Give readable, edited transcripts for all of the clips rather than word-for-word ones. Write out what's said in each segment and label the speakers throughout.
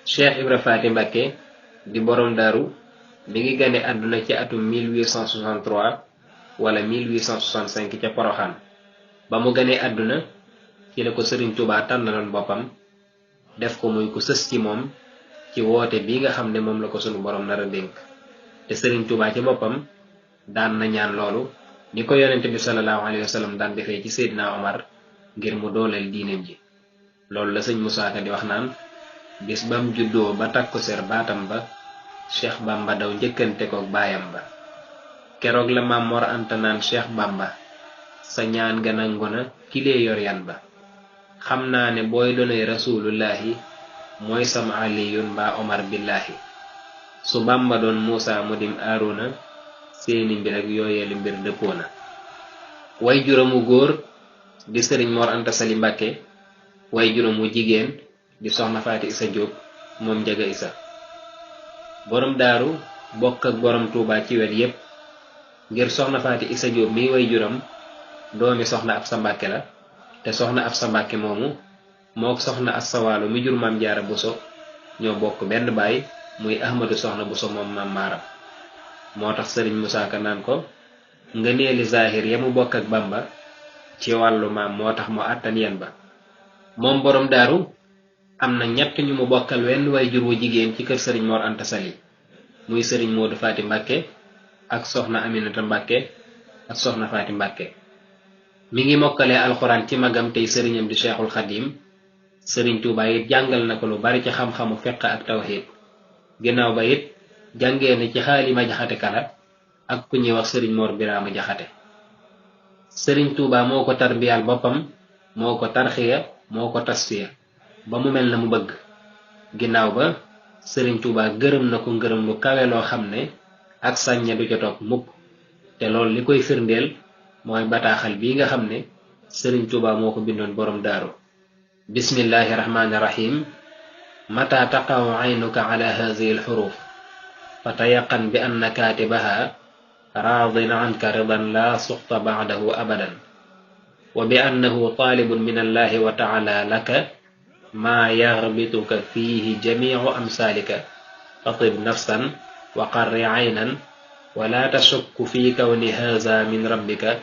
Speaker 1: Cheikh Ibra Faty Mbacké di borom daru mi ngi gane aduna ci atum 1863 wala 1865 ca Poroxaan ba mu gane aduna ci la ko Serigne Touba tànnaloon boppam def ko muy ku sës ci moom ci woote bi nga xam ne moom la ko sunu borom nar a dénk te Serigne Touba ci boppam daan na ñaan loolu ni ko yonente bi sallallahu alayhi wa sallam daan defee ci Seydina Omar ngir mu dooleel diineem ji loolu la sëñ Musaa Ka di wax naan bis bam juddoo ba takku ser baatam ba Cheikh Bamba daw njëkkante ko baayam ba keroog la Maam Mor Anta naan Cheikh Bamba sa ñaan ga nangu na kilee yor yan ba xam naa ne booy doonay rasulullahi mooy sama aliyun mbaa Omar billahi su Bamba doon Muusa mu dim Aaruna seeni mbir ak yooyeelu mbir dëppoo na way juróomu góor di Sëriñ Mor Anta Sali Mbacké way juróomu jigéen di Soxna Faty Issa Diop moom Njaga Issa borom daaru bokk ak borom Touba ci wet yépp ngir Soxna Faty Issa Diop mi way juram doomi Soxna Absa Mbacké la te Soxna Absa Mbacké moomu mook Soxna Asta Waalo mi jur Maam Jaara Buso ñoo bokk benn baay muy Ahmadu Soxna Buso moom Maam Maaram moo tax Sëriñ Musaa Ka naan ko ngëneeli zahir ya mu bokk ak Bamba ci wàllu maam moo tax mu àttan yen ba moom borom daaru am na ñett ñu mu bokkal wenn way jur wu jigéen ci kër Sëriñ Mor Anta Sali muy Sëriñ Moodu Faty Mbacké ak Soxna Aminata Mbacké ak Soxna Faty Mbacké mi ngi mokkalee alxuraan ci magam tey sëriñam di Cheikhul Khadim Sëriñ Tuubaa it jàngal na ko lu bari ci xam-xamu fiqh ak tawhid ginnaaw ba it jàngee na ci Xaalima Jaxate Kala ak ku ñuy wax Sëriñ Mor Biraama Jaxate Sëriñ Tuubaa moo ko tarbiyal boppam moo ko tarxiya moo ko tasfiya ba mu mel na mu bëgg ginnaaw ba Sëriñ Tuubaa gërëm na ko ngërëm lu kawe loo xam ne ak sàñña du ca topp mukk te loolu li koy firndeel mooy bataaxal bii nga xam ne Sëriñ Tuubaa moo ko bindoon borom daaru bismillahi rahmaani rahim mata taqaw aynuka ala hazihi alxuruf fatayaqan bi anna kaatibaha raadin anka ridan la suxta bacdahu abadan wa bi annahu taalibun min allahi wa taala laka maa yaxbituka fiihi jamiicu amsaalika fatib nafsan wa qarri aynan wala tashukku fi kawni haza min rabbika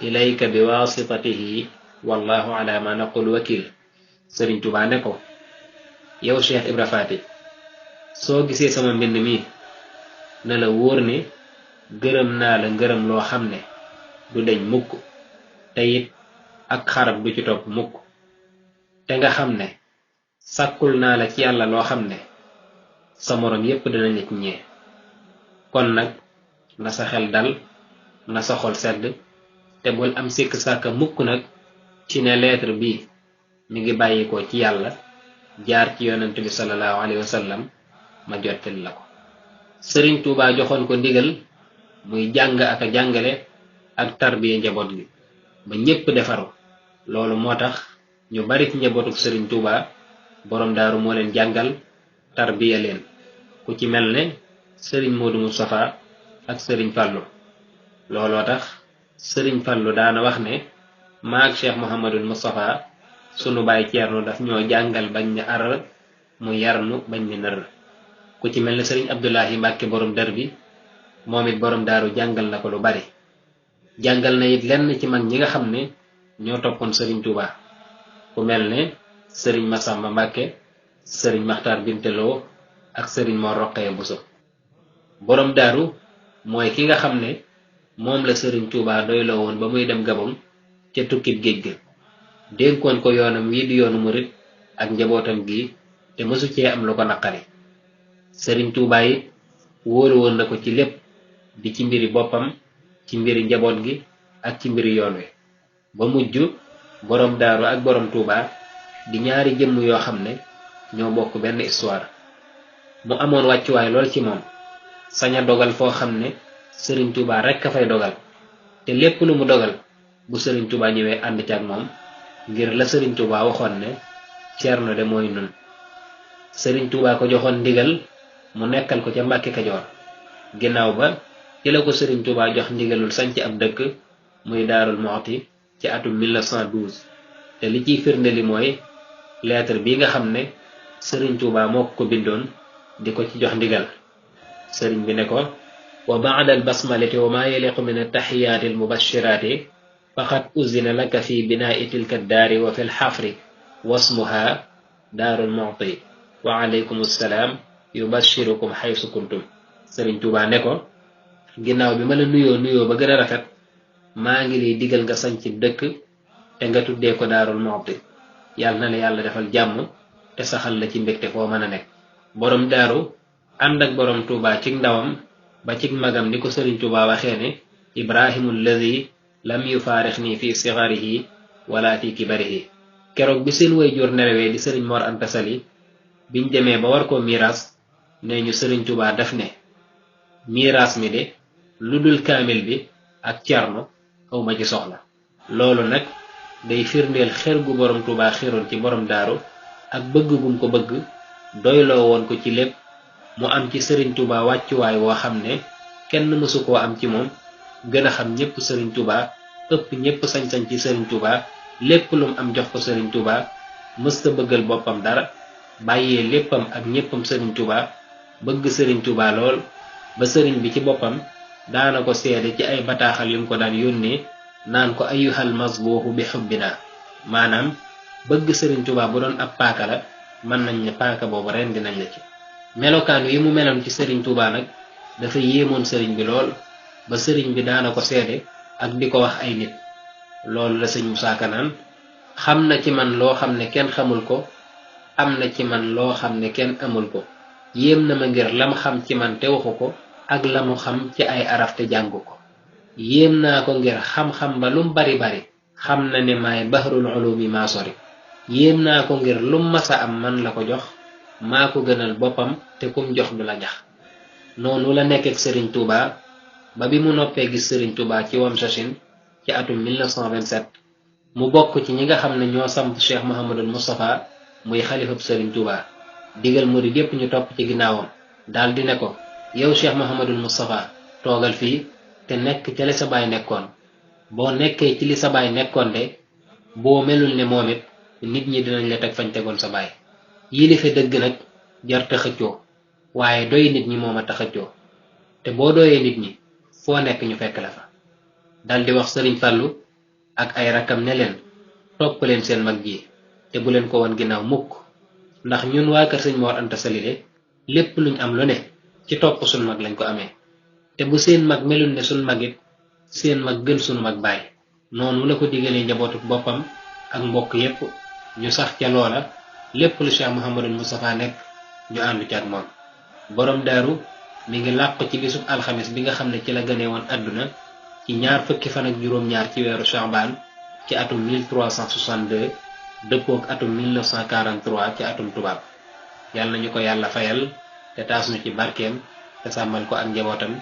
Speaker 1: ilayka bi waasitatihi wallahu ala ma naqul wakil Sëriñ Tuubaa ne ko yow Cheikh Ibra Faty soo gisee sama mbind mi na la wóor ne gërëm naa la ngërëm loo xam ne du deñ mukk te it ak xarab du ci topp mukk te nga xam ne sàkkul naa la ci yàlla loo xam ne sa moroom yépp dana nit ñee kon nag na sa xel dal na sa xol sedd te bul am sikk sàkka mukk nag ci ne lettre bi mi ngi bàyyikoo ci yàlla jaar ci yonent bi sallallahu alayhi wa sallam ma jottali la ko Sëriñ Tuubaa joxoon ko ndigal muy jàng ak a jàngale ak tarbiya njaboot gi ba ñépp defaru loolu moo tax ñu bari ci njabootuk Sëriñ Tuubaa borom daaru moo leen jàngal tarbiya leen ku ci mel ne Sëriñ Moodu Mustafa ak Sëriñ Fallu looloo tax Sëriñ Fallu daana wax ne maak Cheikh Mouhamadul Mustafa sunu baay Ceerno daf ñoo jàngal bañ ne ar mu yarnu bañ ne nër ku ci mel ne Sëriñ Abdullahi Mbàkke borom dër bi moom it borom daaru jàngal na ko lu bari jàngal na it lenn ci mag ñi nga xam ne ñoo toppoon Sëriñ Tuubaa ku mel ne Sëriñ Masamba Mbàkke Sëriñ Maxtaar Binteloo ak Sëriñ Mor Roqaya Buso borom daaru mooy ki nga xam ne moom la Sëriñ Tuubaa doyloo woon ba muy dem Gabon ca tukkib géej ga dénkoon ko yoonam wii di yoonu murit ak njabootam gi te mësu cee am lu ko naqari Sëriñ Tuubaa it wóolu woon na ko ci lépp di ci mbiri boppam ci mbiri njaboot gi ak ci mbiri yoon wi ba mujj borom daaru ak borom Tuubaa di ñaari jëmm yoo xam ne ñoo bokk benn histoire mu amoon wàccuwaay lool ci moom saña dogal foo xam ne Sëriñ Tuubaa rekk a fay dogal te lépp lu mu dogal bu Sëriñ Tuubaa ñëwee ànd ci ak moom ngir la Sëriñ Tuubaa waxoon ne Ceerno de mooy nun Sëriñ Tuubaa ko joxoon ndigal mu nekkal ko ca Mbàkke Kajoor ginnaaw ba ci la ko Sëriñ Tuubaa jox ndigalul sanc ab dëkk muy Daarul Muxti ci atum 1912 te li ciy firnde li mooy lettre bi nga xam ne Sëriñ Tuubaa moo ko bindoon di ko ci jox ndigal sëriñ bi ne ko wa ba'da al-basmalati wa ma yaliqu min at-tahiyyati al-mubashshirati faqad uzina laka fi binaa'i tilka ad-daari wa fi al-hafri wasmuha Daarul Muxti wa alaykum assalaam yubashshirukum haysu kuntum Sëriñ Tuubaa ne ko ginnaaw bi ma la nuyoo ba gën a rafet maa ngi lay digal nga sañc dëkk te nga tuddee ko Daarul Muxti yàlla na la yàlla defal jàmm te saxal la ci mbégte foo mën a nekk borom daaru ànd ak borom Tuubaa ci ndawam ba ci magam ni ko Sëriñ Tuubaa waxee ne ibrahimu alladi lam yufaarixni fi sigarihi wala fi kibarihi keroog bi seen waajur nelawee di Sëriñ Mor Anta Sali biñ demee ba war koo miiras nee ñu Sëriñ Tuubaa daf ne miiras mi de lu dul kaamil bi ak cerno awma ci soxla loolu nag day firndeel xer gu borom Tuubaa xeroon ci borom daaru ak bëgg gum ko bëgg doyloo woon ko ci lépp mu am ci Sëriñ Tuubaa wàccuwaay woo xam ne kenn mësu koo am ci moom gën a xam ñépp Sëriñ Tuubaa ëpp ñépp sañ-sañ ci Sëriñ Tuubaa lépp lum am jox ko Sëriñ Tuubaa mësta bëggal boppam dara bàyyee léppam ak ñéppam Sëriñ Tuubaa bëgg Sëriñ Tuubaa lool ba sëriñ bi ci boppam daana ko seede ci ay bataaxal yum ko daan yónnee naan ko ayyuhal masbuuxu bi xubbina maanaam bëgg Sëriñ Tuubaa bu doon ab paaka la mën nañ ne paaka boobu ren dinañ la ci melokaan yi mu meloon ci Sëriñ Tuubaa nag dafa yéemoon sëriñ bi lool ba sëriñ bi daana ko seede ak di ko wax ay nit loolu la sëñ Musaa Ka naan xam na ci man loo xam ne kenn xamul ko am na ci man loo xam ne kenn amul ko yéem na ma ngir lam xam ci man te waxu ko ak la mu xam ci ay araf te jàngu ko yéem naa ko ngir xam-xam ba lum bari bari xam na ne maay bahrul ulumi maa sori yéem naa ko ngir lum masa am man la ko jox maa ko gënal boppam te kum jox du la jax noonu la nekk ak Sëriñ Tuubaa ba bi mu noppee gis Sëriñ Tuubaa ci Wamsachin ci atum 1927 mu bokk ci ñi nga xam ne ñoo samp Cheikh Mouhamadul Moustapha muy xalifab Sëriñ Tuubaa digal murid yépp ñu topp ci ginnaawam daal di ne ko yow Cheikh Mouhamadul Moustapha toogal fii te nekk ca li sa baay nekkoon boo nekkee ci li sa baay nekkoon de boo melul ne moom it nit ñi dinañ la teg fañ tegoon sa baay yilife dëgg nag jarta xëccoo waaye doy nit ñi moom a tax xëccoo te boo doyee nit ñi foo nekk ñu fekk la fa dal di wax Sëriñ Fàllu ak ay rakkam ne leen topp leen seen mag ji te bu leen ko won ginnaaw mukk ndax ñun waa kër Sëñ Mor Anta Sali de lépp luñ am lu ne ci topp suñ mag lañ ko amee te bu seen mag melul ne suñ mag it seen mag gën suñu mag baay noonu la ko digalee njabootu boppam ak mbokk yépp ñu sax ca loola lépp lu Cheikh Mouhamadul Moustapha nekk ñu àndu ci ak moom borom daaru mi ngi làqu ci bisub alxamis bi nga xam ne ci la gënee woon àdduna ci ñaar fukki fan ak juróom-ñaar ci weeru Sha'ban ci atum 1362 dëppook atum 1943 ci atum tubaab yàlla nañu ko yàlla fayal te taas nu ci barkeem te sàmmal ko ak njabootam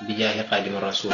Speaker 1: bi jaahi Xaadimu Rasuul